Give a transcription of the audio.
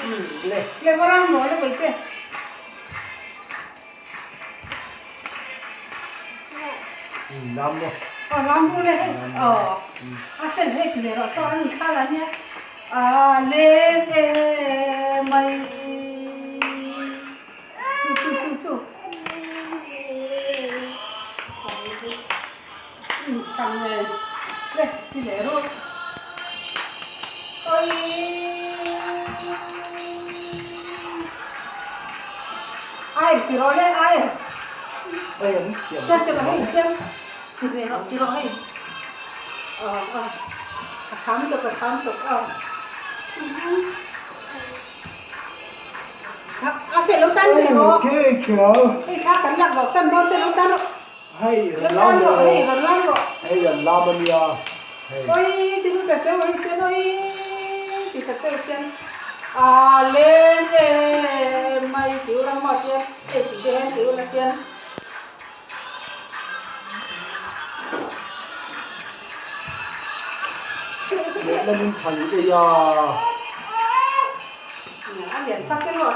Le. Le varang maw le pawih te. Lam maw. Aw lam ru le hei. Aw. A fel hei ti ve rawh saw an inthla la nia. A leng e mai. Chu chu chu chu. Thang nen le ti leh rawh. Ai ti rawh le ai. Ai an thiam. Ti ti rawh hei tiang. Ti ve rawh ti rawh hei. Aw aw. A tham tuk a tham tuk aw. A fel lo tan ve rawh. Hei thla kan lak rawh san dawn che lo tan rawh. Hei rawn lam rawh hei rawn lam rawh. Hei rawn lam a nia hei. Oi ti nu ta cheu hei tian oi ti ta cheu tian a leng e mai ti ula maw tian hei ti te hian ti ula tian. Lehlam in chhan ei a. A lian tak emaw.